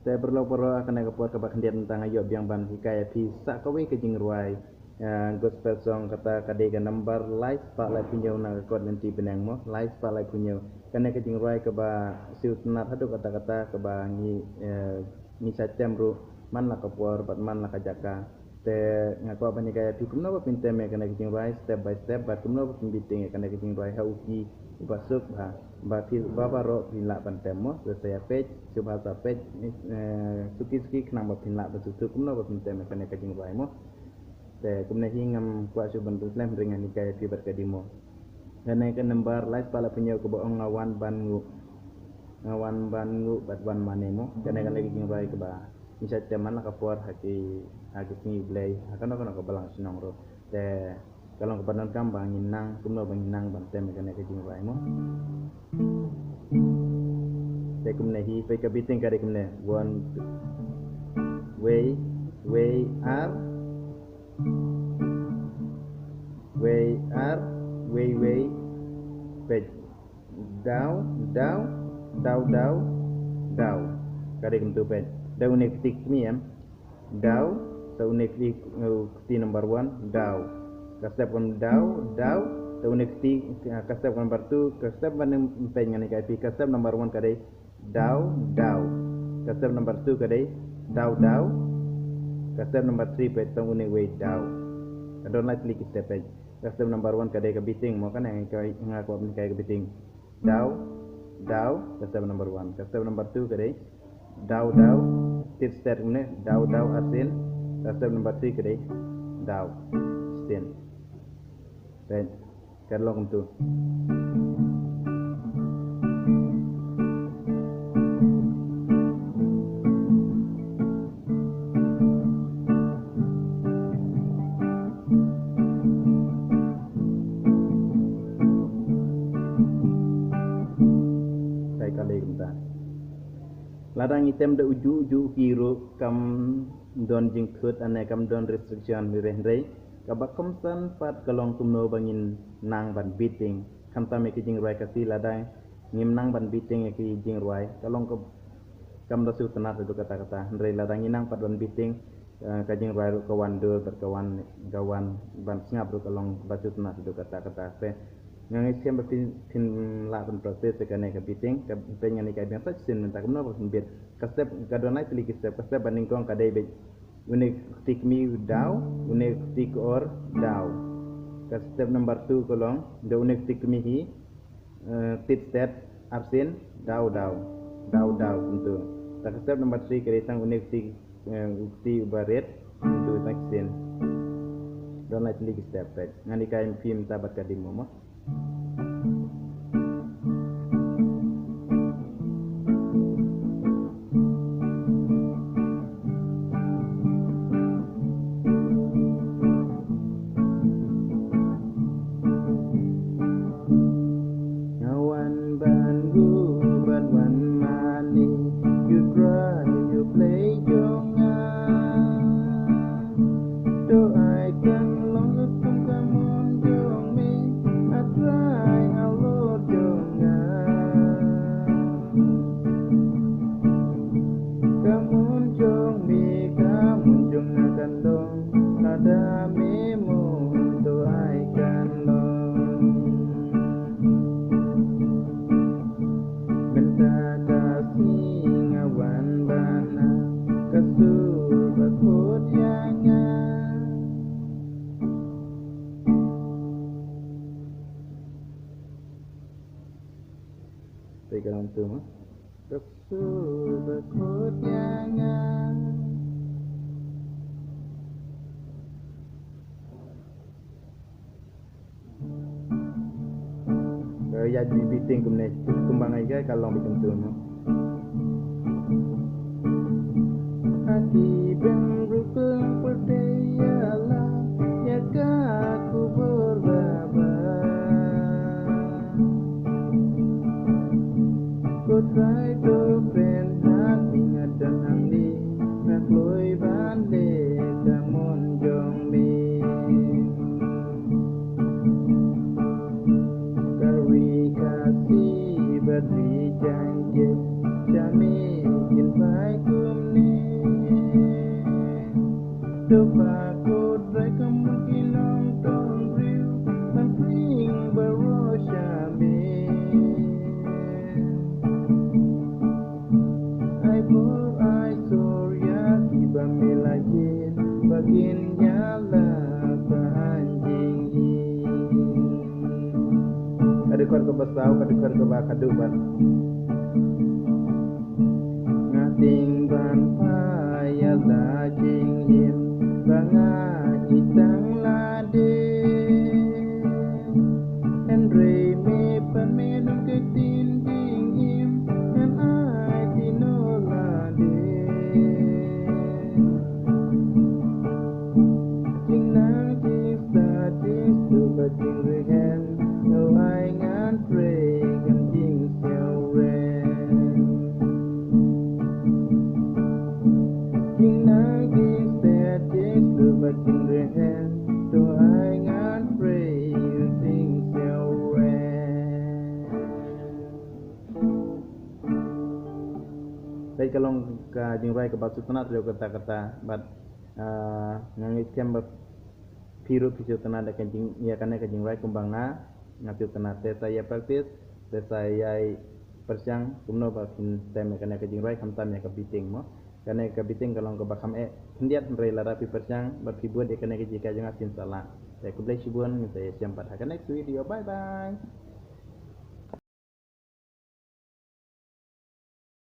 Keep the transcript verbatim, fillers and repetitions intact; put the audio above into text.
Te paralok baroh, ha kane ka por kaba khyndiat mynta nga ïoh biang ban hikai ïa phi sa kawei ka jingrwai, eh, gospel song, kata ka dei ka number lai spah laiphew hynñiew na ka kot lynti bneng mo, lai spah laiphew hynñiew. Kane ka jingrwai kaba siew tynnat haduh katta katta, kaba ngi, eh, ngi shah tem ruh man la ka por bad man la ka jaka. Te nga kwah ban hikai ïa phi kumno ba phin tem ïa kane ka jingrwai step by step, bad kumno ba phin beating ïa kane ka jingrwai ha u key uba suk bha, ba phi, ba baroh phin lah ban tem mo. Te sa ïa peit, sngewbha sa peit, eh, suki suki khnang ba phin lah ban sngewthuh kumno ba phin tem ïa kane ka jingrwai mo. Te kumne hi ngam kwah shuh ban pynslem, hynrei ngan hikai ïa phi bad ka dei mo. Kane ka number lai spah laiphew hynñiew kaba ong nga wan ban nguh. Nga wan ban nguh bad wan mane mo. Kane ka dei ka jingrwai kaba ngi shah tem man la ka por ha ki, ha ki sngi Blei, ha kano kano ka balang shnong ruh. Te ka long kaba donkam ba ngin nang, kumno ba ngin nang ban tem ïa kane ka jingrwai mo. Te kumne hi, peit ka beating ka dei kumne. One, two. Wei, wei, ar. Wei, ar, wei, wei. Peit. Daw, daw, daw, daw, daw. Ka dei kumtu, peit. Da une kti kmie em. Daw, sa une kti, uh, kti number one, daw. Ka step kum daw, daw, sa une kti, uh, ka step number two, ka step number, peit ngan hikai ïa phi, ka step number one ka dei daw, daw. Ka step number two ka dei daw, daw. Ka step number three, peit, tang une wei, daw. Ka don lai tylli ki step, peit. Ka step number one ka dei ka beating mo, kane nga kwah ban hikai ka beating. Daw, daw, ka step number one. Ka step number two ka dei daw, daw, tit stet kumne, daw, daw, arsien. Ka step number three ka dei daw, sien. Peit, ka long kumtu. Sai kali kumta. Lada ngi tem da uju uju ki ruh kam don jingthut, ane kam don restriction, hynrei hynrei kaba kongsan pat ka long kumno ba ngin nang ban beating. Khamtam ïa ki jingrwai Khasi, lada ngim nang ban beating ïa ki jingrwai, ka long ka, kam da siew tynnat haduh katta katta. Hynrei lada ngi nang pat ban beating, eh, ka jingrwai ruh ka wan dur bad ka wan, ka wan ban sngap ruh ka long ba siew tynnat haduh katta katta. Te nga ngeit skhem ba phin, phin lah ban practice ïa kane ka beating, ka, peit ngan hikai biang sa shisien mynta kumno ba phin beat. Ka step ka don lai tylli ki step, ka step ba nyngkong ka dei beit une kti kmie daw, une kti kor daw. Ka step number two ka long da une kti kmie hi, eh, tit stet, arsien, daw, daw, daw, daw, kumtu. Te ka step number three ka dei tang une kti, eh, u kti uba rit, kumtu, tang shisien. Don lai tylli ki step, peit. Ngan hikai ïa phi mynta bad ka dei mo mo. Nga wan ban nguh bad wan mane, you try, you play jong nga. To ai kan long ka kum ka mon jong me, a trai halor jong nga. Ka mon jong me, ka mon jong nga kan long, lada me mon to ai kan long. Mynta ka sngi nga wan ban nang, ka sur ba kut ïa nga. Te ka long tu mo. Ka sur ba kut ïa nga. Ka ïa bi beating kumne, kumba nga ïa ka long bi kumtu mo. Ati ben rukun perde ïa la, ïa ka kubur baba. Ko trai to friend, ha mi nga dang ang li, nga kloi ban le ka mon jong mi. Ka ri Khasi bad ri jaiñtia, To ba kut rai kum ki nongtong briew ban pring baroh sha me. Ai bor ai sor ïa kiba me la ïeit ba kin ïa la ban jingim. Ka dei chord kaba saw, ka dei chord kaba khadduh bad. Nga tieng ban phai ïa la jingim ba nga ïeit tang lade. Hynrei me pat me don ka ktien jingim, ngan aiti noh lade. Jingnang jingstad jingslur bad jingrhem, nga ai ngan trei kan jingsiewren. Jingnang jingstad jingslur bad jingrhem, to ai ngan trei kan jingsiewren. Dei ka long ka jingrwai kaba sngewtynnat ruh katta katta bad, ah, nga ngeit skhem ba phi ruh phi sngewtynnat da ka jing, ïa kane ka jingrwai kumba nga, nga sngewtynnat. Te sa ïa practice, te sa ïa pyrshang kumno ba phin tem ïa kane ka jingrwai khamtam ïa ka beating mo. Kane ka beating ka long kaba kham eh khyndiat, hynrei lada phi pyrshang bad phi bud ïa kane ka jingkha jong nga phin sa lah. Te khublei shibun, ngin sa ïashem pat ha ka next video. Bye bye.